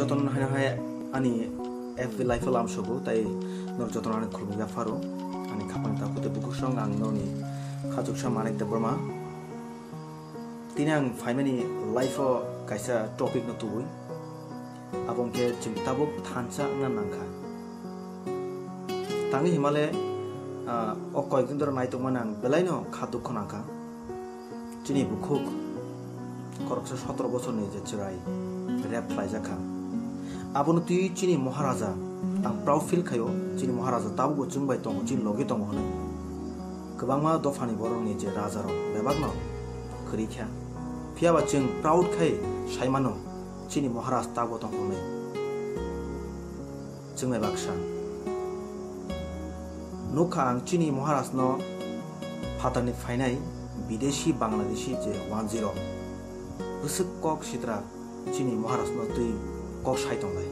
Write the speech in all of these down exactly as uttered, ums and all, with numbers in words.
Jotono hai hai ani F B life o lam sogo, tai norok jotono ani khulumya pharo. Ani khapang ta kute bukhuk song ang noni khachuksa Manik Debbarma. Tini ang phaimani life o kaisa topic no tubui. Abo hwnkhe chwng tabuk thansa wngna nangkha. Tangwi himale, ah, o koyekdin dhori naitokmani ang belaino kha dukho nangkha. Chini bukhuk khoroksa sotoro bosorni je chwrai rape khlaijakha. Abono twi chini Maharaja, ang proud feel khaio, chini Maharaja tabukbo chwng bai tongo, chini logi tongo hwnwi. Kwbangma dophani borokni je rajarok bebakno kwrwi kha. Phiyaba chwng proud khai saimano, chini Maharaj tabukbo tongkha hwnwi. Chwng bai baksa nukha ang chini Maharajno phatarni phainai bideshi Bangladeshi je wanjwirok bwswk kok sitra chini Maharajno twi kok sai tonglai.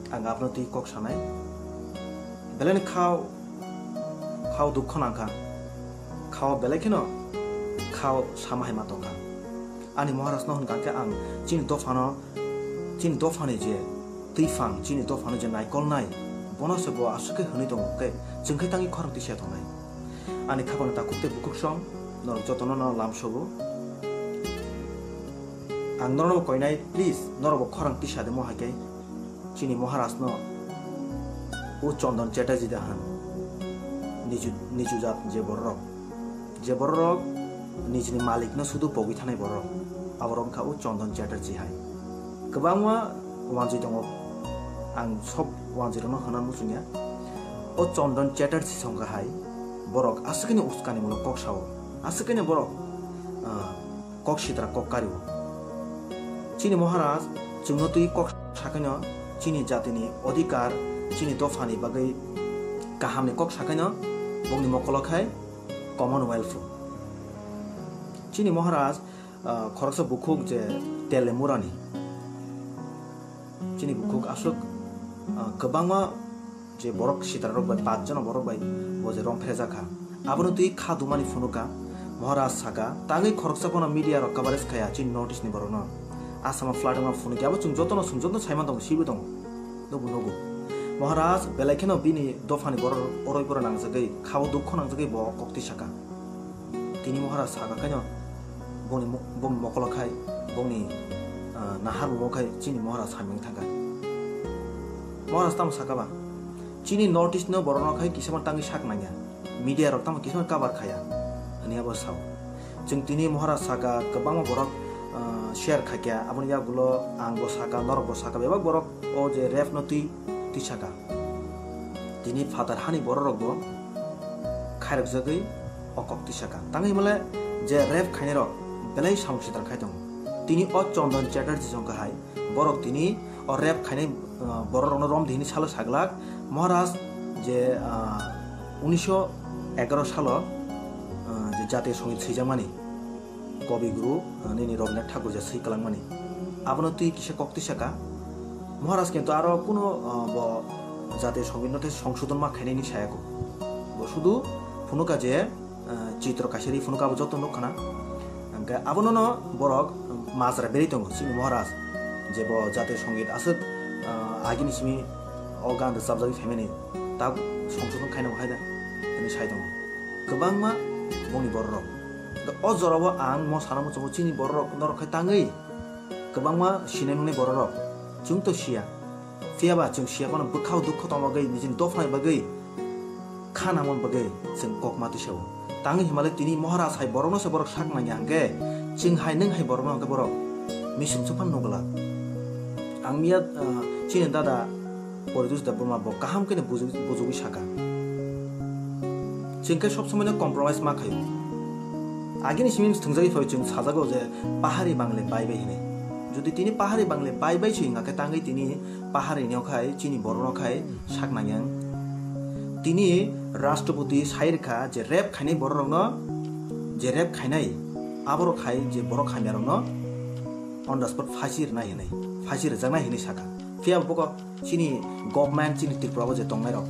Ang abono twi kok sanai. Belaini khao, khao dukho nangkha. Khao belai kheno khao sama hai ma tongkha. Ani Maharajno hwnkha khe ang chini dophano, chini dophani je twiphang, chini dophano je naikolnai, bono se bo aswk khe hwnwi tongo khe chwng khe tangwi khorang tisa tongnai. Ani khapangni takhuk tei bukhuk song norok jotono no lamsogo. Ang norokno koinai, please, norokbo khorang tisa de mo hai khe. Chini Maharajno o Chandan Chatterjee da han. Nichu, nichu jat je bororok. Je bororok nijini malikno sudu pogwi thanai bororok. Aborok wngkha o Chandan Chatterjee hai. Kwbangma wanjwi tongo. Ang sob wanjwirokno hwnna muchungya. O Chandan Chatterjee songkha hai. Borok aswkni uskanimulok kok sao. Aswkni borok, ah, kok sitra kok kario. Chini Maharaj chwngno twi kok sakaino chini jatini odhikar, chini dophani bagwi kahamni kok sakaino bongni mokolo khai Commonwealth. Chini Maharaj, ah, khoroksa bukhuk je Telemurani. Chini bukhuk aswk, ah, kwbangma je borok sitrarok bai, pachjona borok bai bo je romphrejakha. Abono twi kha dumani phunukha, Maharaj saka, tangwi khoroksa bono media rok coverage khaya, chini North East ni borokno. Asama flat wngma phunukya, abo chwng jotono, chwng jotono saiman tongo, sibo tongo. Nugo, nugo. Maharaj belai kheno bini dophani borok oroi pora nangjagwi, khao dukho nangjagwi bo kokti saka. Tini Maharaj saka khaino bongni mo-, bongni mokolo khai, bongni, ah, nahar bo khai chini Maharaj hamya thangkha. Maharaj tamo saka ba? Chini North East no borokno khai kisa man tangwi sak nangya. Media rok tamo kisa man cover khaya. Hwnwi abo sao. Chwng tini Maharaj saka kwbangma borok, ah, share khaikha. Aboni yagulo ang bo saka, norok bo saka, bebak borok o je rape no twi, twi saka. Tini phatar hani bororokbo khairokjagwi o kok tisaka. Tangwi himale je rape khainairok belai samung sitra khai tongo. Tini o Chandan Chatterjee jongkha hai borok tini o rape khainai, uh, bororokno rom di hini salo saglak. Maharaj je, uh, unisho egaro salo, uh, je jatiyo songit swijakmani. Kobi Guru, ah, nini Rabindranath Thakur je swi kwlangmani. Abono twi kisa kok tisaka. Maharaj kintu aro kuno, ah, bo jatiyo songitno tei songsodhon ma khainani sayako. Bo sudu phunuka je, ah, chitro kaisa ri phunuka abo joto nukkhana. Hwnkhe abono no borok majra berwi tongo chini Maharaj. Je bo jatiyo songit aswk, ah, agini simi o gan rwchapjagwi phaimani. Tak songsodhon khaina bo hai da. Hwnwi sai tongo. Kwbangma bongni bororok. O jorao ang mo sana muchungo chini bororok norok khai tangwi kwbangma sinai nungnai bororok chwng to siya. Phiyaba chwng siya phano bwkhao dukho tongma bagwi nijini dophani bagwi kha nangmani bagwi chwng kok ma tisao. Tangwi himale tini Maharaj hai borokno se borok sak nangya hwnkhe chwng hai nwng hai borokno hwnkhe borok misum se phano nukla. Ang miya, ah, chini dada Poritos Debbarma bo kaham khe bujugwi saka. Chwng khe sob somoi no compromise ma khaio. Agini simi thwngjagwi phai chwng sajago je pahari bangle bai bai hinwi. Jodi tini pahari bangle bai bai se hingkha khe tangwi tini pahari ni okhai chini borok no khai sak nangyang. Tini Rashtrapati sai rwkha je rape khainai borok rok no, je rape khainai aborok khai je borok hamya rok no on the spot phasi rwnai hinwi, phasi rwjaknai hinwi saka. Phiya bo chini government, chini Tripura o je tongnai rok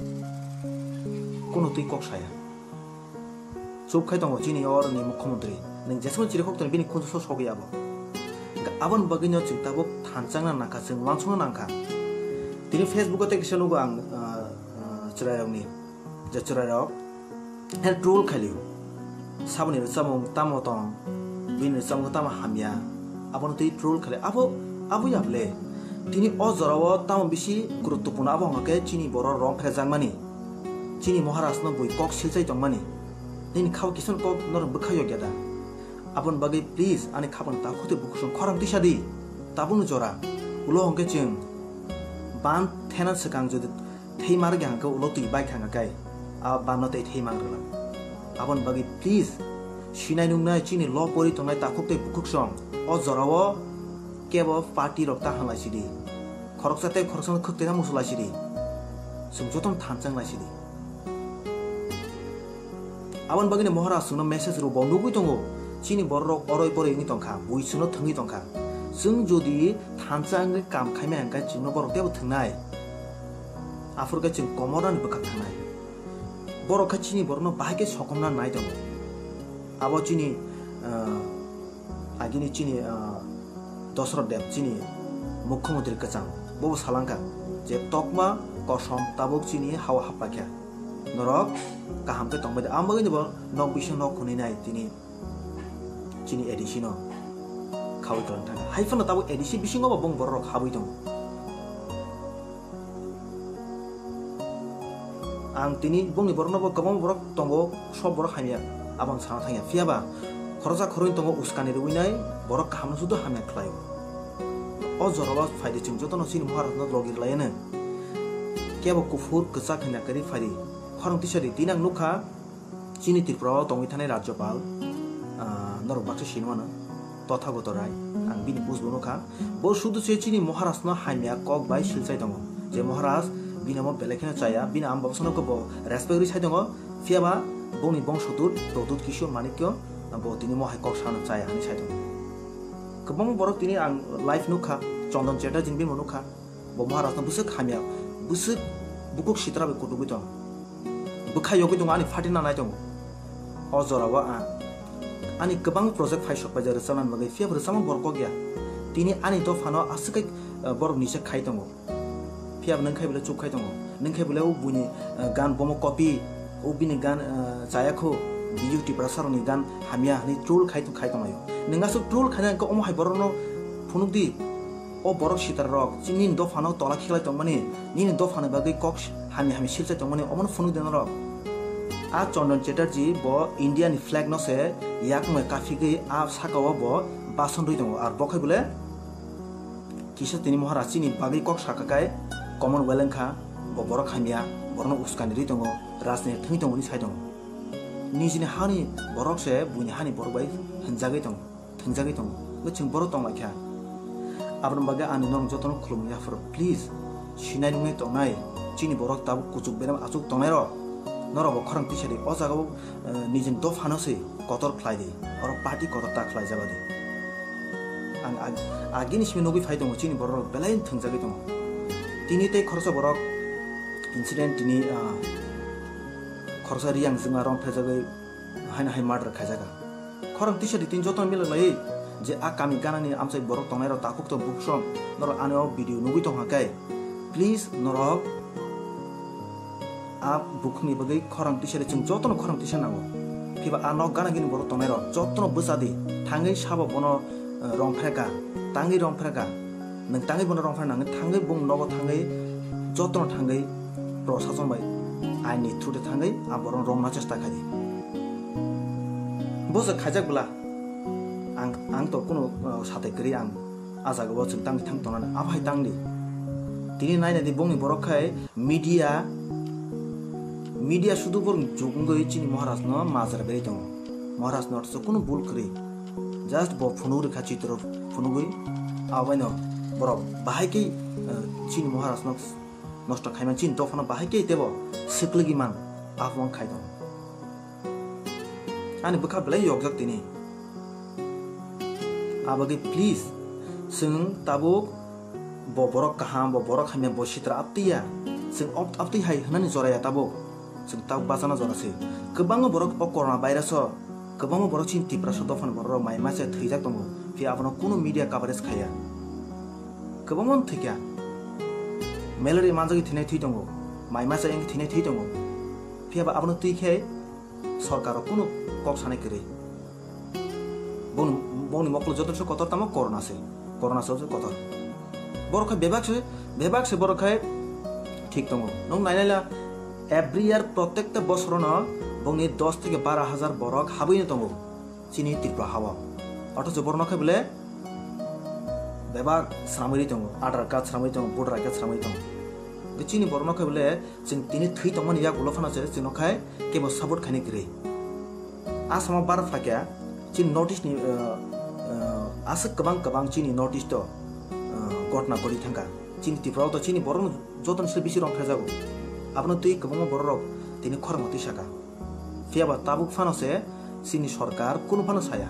kuno twi kok saya. Chup khai tongo chini oroni mukhyamantri. Nwng jesamo chiri khok toni bini khunju so sogwi abo. Aboni bagwino chwng tabuk thanchangna nangkha, chwng uansukna nangkha. Tini Facebook-o tei kisa nugo ang, ah, ah, chwrairokni, je chwrairok, he troll khailio. Saboni rwchapmung tamo tong, bini rwchapmung tamo hamya, abono twi troll khailio. Abo, abo ya ble? Tini o jorao tamo bisi guruttopurno abo hwnkhe chini borok rong phrejakmani, chini Maharajno bui kok silchai tongmani. Nini khao kisa kok norok bwkha yokya da? Aboni bagwi please ani khapang ta khutwi bukhuk song khorang tisa di. Tabukni jora ulo hwnkhe chwng ban thena swkang jodi thei mar hwnkhe ulo twi bai thangkha kai a banno tei thei mang rwla. Aboni bagwi please sinai nungnai chini lo pori tongnai takhuk tei bukhuk song o jorao kebo party rok ta hanglai sidi. Khoroksa tei khoroksa khwtwina musu lai sidi. Chwng jotono thanchang lai sidi. Aboni bagwino Maharaj chwngno message rw bo nugwi tongo, chini bororok oroi poroi wngwi tongkha, bui chwngno thwngwi tongkha. Chwng jodi thansa wngwi kam khaimaya hwnkhe chwngno borok teibo thwngnai. Aphuru khe chwng komornani bwkhak thangnai. Borok khe chini borokno bahai khe sokomna nai tongo. Abo chini, ah, agini chini, ah, Dosrot Deb chini mukhyamantri kwchang bobo salangkha je tokma kosom tabuk chini hao happaikha. Norok kaham khe tongbai di. Ang bagwi bo nok bising nok hwnwi nai tini chini A D C no khaui tong thangkha. Hai phano tabuk A D C bisingo bo bong borok habwi tongo. Ang tini bongni borokno bo kwbangma borok tongo, sob borok hamya, abo ang sana thangya. Phiya ba khoroksa khoroknwi tongo uskani rwinai, borok kahamno sudu hamya khlaio. O jorao phaidi chwng jotono chini Maharajno logi rwlaiano. Kebo kuphur kwchak hinna kwrwi phaidi khorang tisadi. Tini ang nukha, chini Tripura o tongwi thanai Rajyapal, ah, norok baksa sinimano, Tothagoto Rai, ang bini post bo nukha. Bo sudu se chini Maharajno hamya kok bai silchai tongo, je Maharaj bini omo belai kheno chaya, bini ama babasano khe bo respect rwi sai tongo, phiya ba bongni bongsodur Pradyut Kishore Manikya bo tini omo hai kok sana chaya hinwi sai tongo. Kwbangma borok tini ang live nukha, Chandan Chatterjee bini bo nukha. Bo Maharajno bwswk hamya, bwswk bukhuk sitra bai kutugwi tong. Bwkha yogwi tongo, ani phatina nai tongo. O jorao ang ani kwbang project phai sok paijak rwchapnani bagwi, phiya bo rwchapma borok kok ya. Tini ani dophano aswk khai, eh, borok nisa khai tongo. Phiya bo nwng khai bole chuk khai tongo. Nwng khai bole o buini, eh, gan bomo copy, o bini gan, eh, chaya kho, video Tiprasa rokni gan hamya hinwi troll khai tong, khai tonglaio. Nwng aswk troll khaina hwnkhe omo hai borokno phunuk di. O borok sitarrok, chini nini dophano tola khiklai tongmani, nini dophani bagwi kok hamya hamya silchai tongmani, omono phunuk di norok. A Chandan Chatterjee bo India ni flag no se yakung bai kaphigwi a saka o bo bason rwi tongo, ar bo khai bole kisa tini Maharaj chini bagwi kok saka kai Commonwealth wngkha, bo borok hamya, borokno uskani rwi tongo, rajniti thwngwi tongo hinwi sai tongo. Nijini hani borok se buini hani borok bai hwnjagwi tongo. Thwngjagwi tongo. Bo chwng borok tonglaikha. Aboni bagwi ani norok jotono khulumwi yapharo, please. Sinai nungnai tongnai, chini borok tabuk kuchuk berem achuk tongnairok, norok bo khorang tisadi. O jagao, eh, nijini dophano se kotor khlai di. Oro party kotor ta khlai jaba di. Ang ag-, agini simi nugwi phai tongo, chini borok belai thwngjagwi tongo. Tini tei khoroksa borok incident tini, ah, khoroksa Riyang jwngma rong phejagwi haino hai murder khaijak. Khorang tisa di tin joto milok lai je a kami ganani amchai borok tongnai rok takhuk tong buksong norok ani o video nugwi tongkha khe, please norok a bukhukni bagwi khorang tisa di, chwng jotono khorang tisa nango. Phiba a nok gana gini borok tongnai rok jotono bwsa di, thangwi sabo bono, eh, rong phreka, tangwi rong phreka. Nwng tangwi bono rong phano nangwi thangwi bung nogo thangwi jotono thangwi prosason bai aini through de thangwi a borok rongna chesta khai di. Bo se khaijak bwla ang, ang to kuno, uh, satai kwrwi ang a jaga o chwng tangwi thang tongnani abo hai tang di. Tini naina di bongni borok khai media, media sudu borok juk wngwi chini Maharaj no majra berwi tongo. Maharaj no to kuno bul kwrwi. Just bo phunuk rwkha chitro phunugwi, aboino borok bahai khe, eh, chini Maharaj no nosto khaimani, chini dophano bahai khe tebo swklwgwi man, aphano khai tongo. Ani bwkha belai yokjak tini. Abagwi please, chwng tabuk bo borok kaham, bo borok hamya, bo sitra aptiya. Chwng opt-, aptwi hai hwnani joraya tabuk. Chwng tabuk bachana jora se. Kwbangma borok o corona virus o, kwbangma borok chini Tiprasa dophani borok rok mai masa thwijak tongo. Phiya abono kunu media coverage khaiya. Kwbangma thwikha. Malaria manjagwi thwinai thwi tongo. Mai masa wngwi thwinai thwi tongo. Phiya ba abono twi khe sorkaro kunu kok sanai kwrwi. Boni, boni mokol joto se kotor tamo corona se. Corona se kotor. Borok khai bebak se, bebak se borok khai thik tongo. Nwng nai naila every year protekta bosorono bongni dos theke bara hajar borok habwino tongo. Chini Tripura hao. Othocho borokno khe bole bebak sramwi tongo, Aadhaar card sramwi tongo, voter I D card sramwi tongo. Chini borokno khe bole chwng tini thwi tongmani yak ulo phano se chwngno khai kebo support khaini kwrwi. Asamo bar phakya chini North East ni, uh, uh, aswk kwbang kwbang chini North East o, uh, gotna gori thangkha. Chini Tripura o to chini borok joto ni se bisi rong khajago. Abono twi kwbangma borok rok tini khorang twi saka. Phiya ba tabuk phano se chini sorkar kunu phano saya.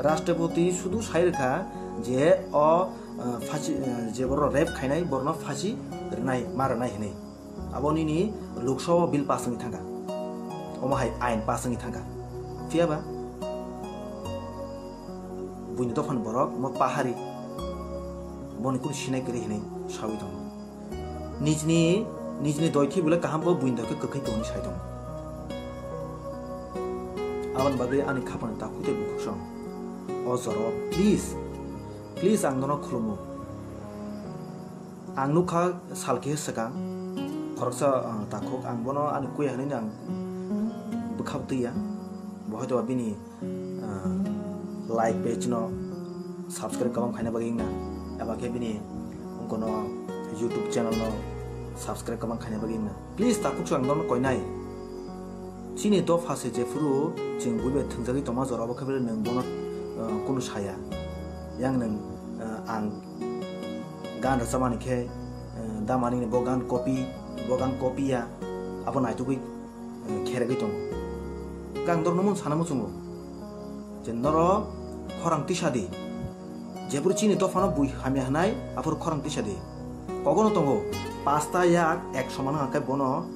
Rashtrapati sudu sai rwkha je o, uh, phasi, uh, je borok rape khainai borokno phasi rwnai, ma rwnai hinwi. Abo nini Lok Sabha bill pass wngwi thangkha. Omo hai ain pass wngwi thangkha. Phiya ba buini dophani borok mo pahari boni kunu sinai kwrwi hinwi sawi tongo. Nijni, nijni doi khe bole kaham bo buini doi khe kwkhwi tongo hinwi sai tongo. Aboni bagwi ani khapangni takhuk tei bukhuk song. O jorao please, please ang nono khulumo. Ang nukha sal kehe swkang khoroksa, ah, takhuk, ang bono ani kuya hinwi ang bwkha twiya. Bo hoito ba bini, ah, like page no subscribe kwbang khaina bagwi wngna, eba khe bini wngkono YouTube channel no subscribe kwbang khaina bagwi wngna. Please takhuk swkang bono koinai. Chini dopha se jephuru chwng buibai thwngjagwi tongma jora, obo khe bele nwng bono, ah, kunu saya. Yang nwng, ah, ang gan rwchapmani khe, eh, damani ni bo gan copy, bo gan copy ya, abo naitugwi, eh, kheregwi tongo. Khe ang norokno mun sana muchungo je norok khorang tisa di, jephuru chini dophano bui hamya hwnai aphuru khorang tisa di. Kogono tongo, pasta yak ek soman hwnka khe bono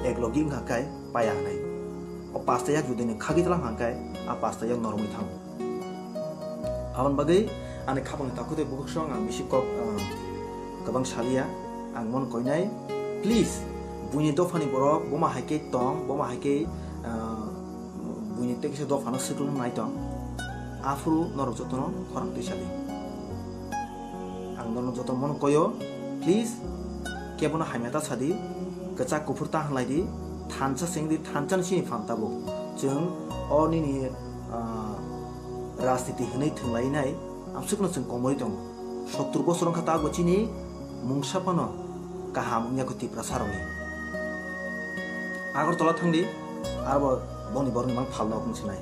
ek logi wngkha khe paya hwnai. O pasta yak jodi ni khagwi tlang hwnka khe a pasta yak noromwi thango. Aboni bagwi ani khapangni takhuk tei bukhuk song ang bisi kok, ah, kwbang saliya. Ang mon koinai, please, buini dophani borok boma hai khe tong, boma hai khe, ah, buini tei kisa dophano swkang nai tong. Aphuru norok jotono khorang twi sadi. Ang norok joto mon koyo, please, kebono hamya ta sadi, kwchak kuphur ta hwnlai di, thansa seng di, thansa ni sini phan tabuk. Chwng o nini, ah, rajniti hwnwi thwnglainai, amsukno chwng komorwi tongo. Sottur bosor wngkha tabuk chini mungsa phano kaham wngya kho Tiprasa rokni. Agartala thangdi, arbo boni borokni mang phalno wng sinai.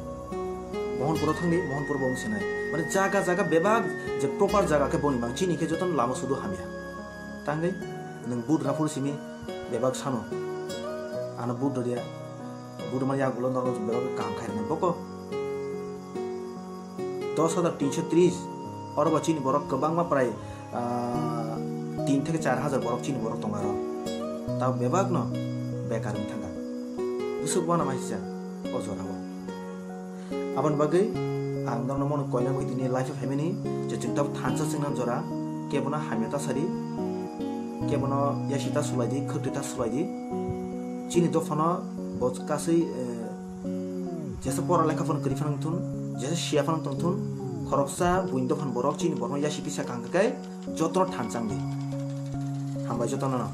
Mohanpuro thangdi, Mohanpur bo wng sinai. Mane jaga jaga bebak je proper jaga khe boni mang chini khe jotono lama sudu hamya. Tangwi nwng vote rwna phuru simi bebak sano. Ano vote rwya, vote rwmani yagulo norok bebak kaham khairoknai boko. Dos hajar tinsho tris, oro bo chini borok kwbangma prai, ah, tin theke char hajar borok chini borok tongo aro. Tabo bebakno bekar wng thangkha. Bwswk uanama sisa o jorao. Aboni bagwi ang norokno mono koina bagwi tini live-o phaimani je chwng tabuk thansa chwngna jora kebono hamya ta sadi, kebono yasi ta sulai di, khwtwi ta sulai di. Chini dophano bo kasui, eh, jesa pora lekha phano kwrwi phano wngthun, jesa siya phano tongthun, khoroksa buini dophani borok chini borokno yasi tisa kang khe jotono thansa wngdi. Hambai jotono.